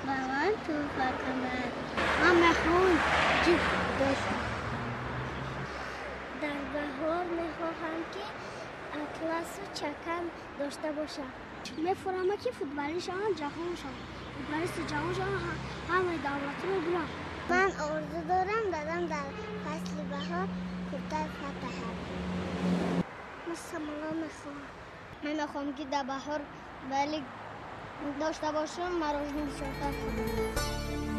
Ба ман туҳфа кунад. Ман мехоҳам ҷип дошта. Дар баҳор мехоҳам, ки атласу чакан дошта бошам. Мефурама, ки футболист шавам, ҷаҳон шавам, футболисти ҷаҳон шавам, ҳамаи давлатро гирам. Ман орзу дорам, дадам дар фасли баҳор куртаи фатаҳад. Ман самолёт мехоҳам. Ман мехоҳам, ки дар баҳор велик дошта бошам, мороженое бисёртар хӯрам.